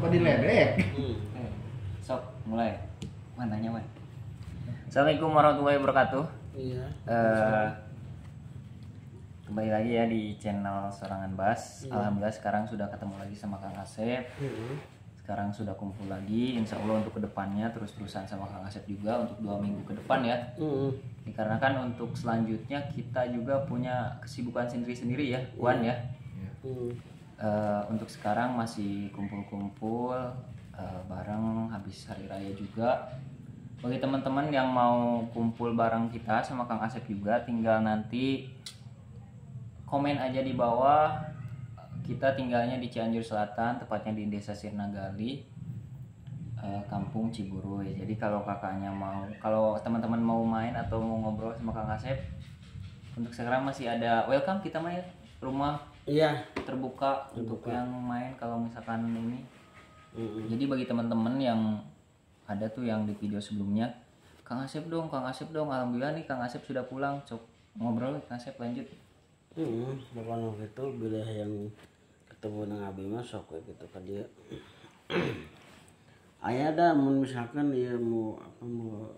Apa diledek? Sok, mulai. Wan, tanya, Wan. Assalamualaikum warahmatullahi wabarakatuh. Iya. Kembali lagi ya di channel Sorangan Bas. Iya. Alhamdulillah sekarang sudah ketemu lagi sama Kang Asep. Sekarang sudah kumpul lagi. Insya Allah untuk kedepannya terus-terusan sama Kang Asep juga untuk 2 minggu ke depan ya. Dikarenakan untuk selanjutnya kita juga punya kesibukan sendiri-sendiri ya, Wan ya. Untuk sekarang masih kumpul-kumpul bareng habis hari raya juga. Bagi teman-teman yang mau kumpul bareng kita sama Kang Asep juga, tinggal nanti komen aja di bawah. Kita tinggalnya di Cianjur Selatan, tepatnya di Desa Sirnagali, Kampung Ciburuy. Jadi kalau kakaknya mau, kalau teman-teman mau main atau mau ngobrol sama Kang Asep, untuk sekarang masih ada welcome kita main rumah. Iya. Terbuka untuk yang main kalau misalkan ini. Jadi bagi teman-teman yang ada tuh yang di video sebelumnya, Kang Asep dong, Kang Asep dong. Alhamdulillah nih Kang Asep sudah pulang. Cok ngobrol Kang Asep lanjut. Bapak waktu itu bila yang ketemu dengan Abi mah sok gitu kan dia. Ayah ada mun misalkan dia mau apa mau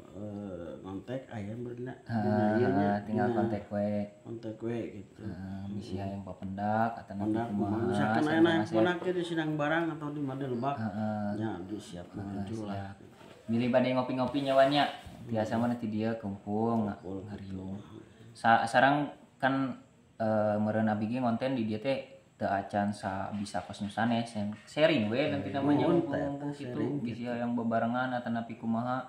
kontak ayah berna tinggal kontak we. Kontak we gitu. Bisi hayang papendak atau nanti kumaha. Misalkan aya naik ponak di sidang barang atau di mana lebak. Nya abdi siap maju lah. Bilih bade ngopi-ngopi nyawanya. Biasa mah nanti dia kumpul ngariung. Sarang kan meureun abi ge ngonten di dieu teh teu acan sa bisa kos nu sanes sharing we nanti namanya ngumpul kitu bisi hayang bebarengan atanapi kumaha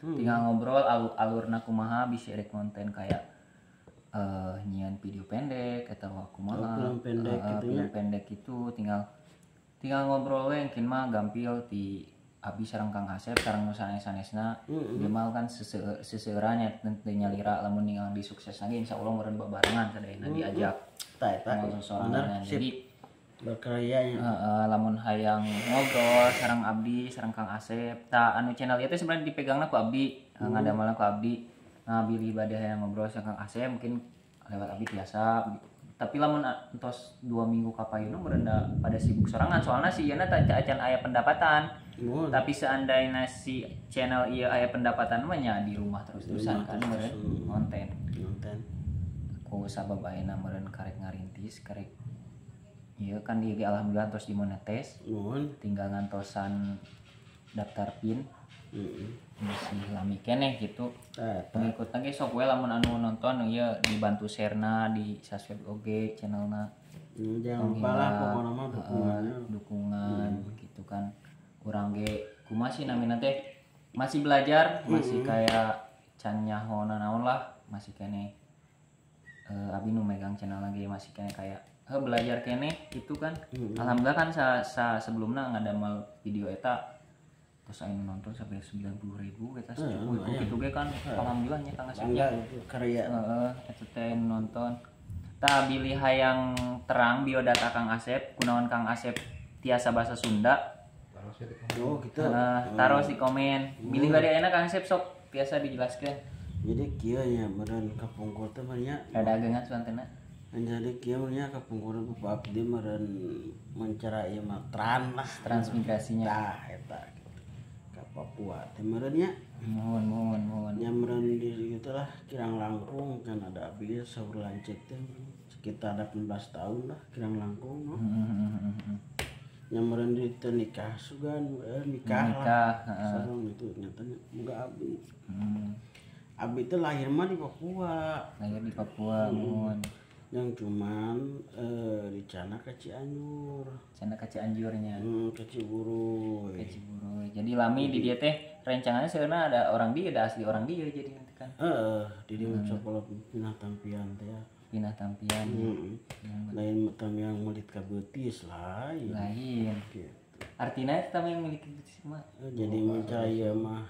tinggal ngobrol alurna kumaha bisi rek konten kayak nyian video pendek atau kumaha film pendek gitu film pendek itu tinggal ngobrol we engkin mah gampil ti abi sareng Kang Asep sareng nu sanes-sanesna dia mah kan seseueurannya teu nyalira lamun ningal di sukses lagi insyaallah meureun babarengan sadayana diajak sorangan. Jadi berkaryanya lamun hayang ngobrol sareng abdi sareng Kang Asep ta anu channel ieu teh sebenarnya dipegangna ku abdi ngadamelna ku abdi. Nah bilih bade hayang ngobrol sareng Kang Asep mungkin lewat abdi biasa, tapi lamun entos 2 minggu kapayuna meureun pada sibuk sorangan soalna si ieuna teh acan aya pendapatan. Tapi seandainya si channel ieu aya pendapatan mah nya di rumah terus-terusan kan meureun konten. Ku sabab ayeuna meureun karek ngarintis karek ieu kan ieu ge alhamdulillah tos dimonetes. Tinggal ngantosan daftar PIN. Masih lami keneh gitu. Pengikut lagi sok we lamun anu nonton ieu dibantu share-na, di subscribe oge channelna. Jangan lupa lah pokokna mah dukungannya. Dukungan gitu kan. Urang ge kumaha sih namina teh masih belajar, masih kayak can nyaho naon lah, masih keneh abi nu megang channel lagi masih keneh kayak belajar keneh gitu kan. Alhamdulillah kan sa sebelumna ngadamel video eta terus aing nonton sampai 90.000 eta cukup gitu ge kan. Alhamdulillah nya Kang Asep nya karya heeh eta teh nonton. Tah bilih hayang terang biodata Kang Asep kunaon Kang Asep tiasa bahasa Sunda. Oh gitu. Taruh di komen. Bilih bade ayeuna Kang Asep sok biasa dijelaskeun. Jadi kieu nya meureun kapungkur teh mah nya rada ageungan suantena. Jadi kieu nya kapungkur Bapak abdi meureun mencara ieu mah tran lah transmigrasinya. Tah eta gitu. Ka Papua teh meureun nya. Mohon mohon mohon. Nya meureun di kitu lah kirang langkung kan ada abdi saur lanceuk teh sekitar 18 tahun lah kirang langkung no. Nyamperin di nikah sugan nikah lah sareng itu nyatanya boga abdi. Abdi teh lahir mah di Papua. Lahir di Papua mohon. Yang cuman di Cana ka Cianjur. Cana ka Cianjurnya. Ka Ciburuy. Ka Ciburuy. Jadi lami di dia teh rencangannya sebenarnya ada orang dia, ada asli orang dia jadi nanti kan. Heeh, di dia sekolah pindah tampian teh ya. Pindah tampian. Lain tamiang melit ka beutis lain. Lain. Gitu. Artinya tamiang melit ka beutis mah. Jadi mun ieu mah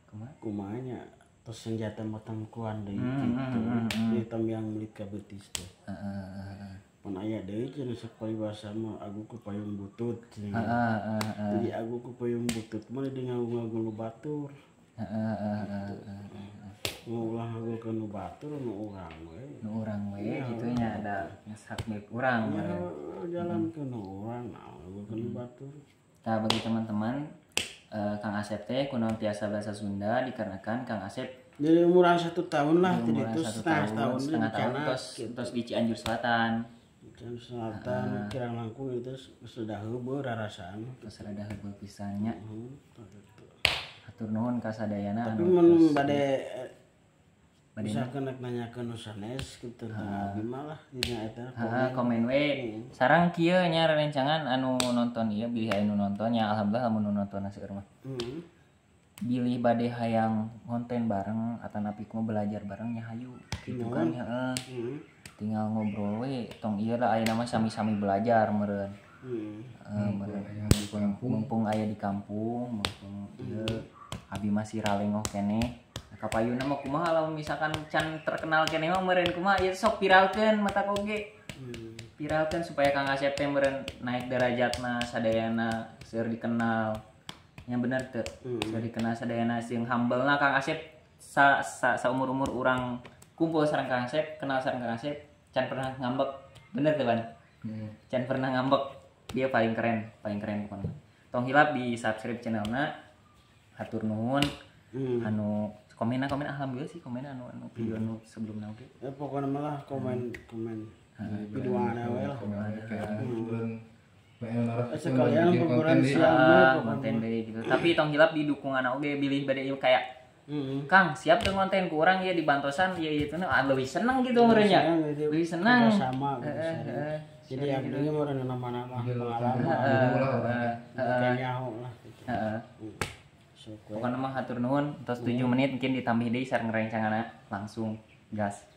kumaha? Kumaha nya tos senjata matamkuan deui gitu. Jadi tamiang melit ka beutis teh. Heeh. Mun aya deui cenah saparibasa mah agu ku payung butut cenah. Jadi agu ku payung butut mah di ngagu-ngagu nu batur. Heeh. Ulah ngagulkeun nu batur nu urang we. Nu urang we kitu nya ada hak milik urang. Jalan ke nu urang nah ngagulkeun nu batur. Tah, bagi teman-teman, Kang Asep teh kunaon tiasa bahasa Sunda dikarenakan Kang Asep Dari umuran 1 tahun lah, di jadi umuran itu 1 setengah tahun, tahun setengah di tahun Cianak, tos gitu. Tos di Cianjur Selatan. Cianjur Selatan kirang langkung itu sudah heubeul rarasaan. Tos rada heubeul pisan nya. Gitu. Hatur nuhun ka sadayana Tapi anu mun tos bade bade misalkan rek nanyakeun nu sanes gitu tentang abi mah lah dina eta. Heeh, komen we. Sareng kieu nya rerencangan anu nonton ieu, bilih aya nu nonton nya, alhamdulillah lamun nu nonton seueur mah. Bilih bade hayang konten bareng atanapi kumaha belajar bareng nya, hayu gitu kan, heeh. Tinggal ngobrol we, tong ieu lah, ayeuna mah sami-sami belajar meureun. Heeh, meureun. Yang di kampung. Mumpung aya di kampung, mumpung ieu abi masih ralengoh keneh. Nah, kapayuna mah kumaha lamun misalkan can terkenal keneh mah meureun kumaha ieu, sok viralkeun mata oge. Viralkeun supaya Kang Asep teh meureun naik derajatna sadayana, seueur dikenal. Yang bener teu? Seueur dikenal sadayana sing humble na Kang Asep sa, sa, saumur-umur urang kumpul sareng Kang Asep, kenal sareng Kang Asep, can pernah ngambek. Bener teu, Ban? Hmm. Can pernah ngambek. Dia paling keren, paling keren pokoknya. Tong hilap di subscribe channelna. Hatur nuhun. Anu komen komen, alhamdulillah sih komen anu anu video anu sebelumnya oge. Ya pokoknya malah komen komen video ada we lah. Komen aja kayak bulan PL naras Sekalian bikin hiburan konten deh. siang. Ah, konten deui gitu. Tapi tong hilap di dukungan oge, bilih bade ieu kayak "Kang, siap tuh konten ku urang ya di bantosan ya," itu nah, lebih seneng gitu meureun nya. Seneng gitu. Lebih seneng. Sama gitu, sharing. Jadi abdi ge meureun nama-nama pengalaman Dulu lah orangnya. kayak nyaho lah gitu. Heeh. Sok we. Pokoknya mah hatur nuhun, tos 7 menit, mungkin ditambah deui sareng rencanganna langsung gas.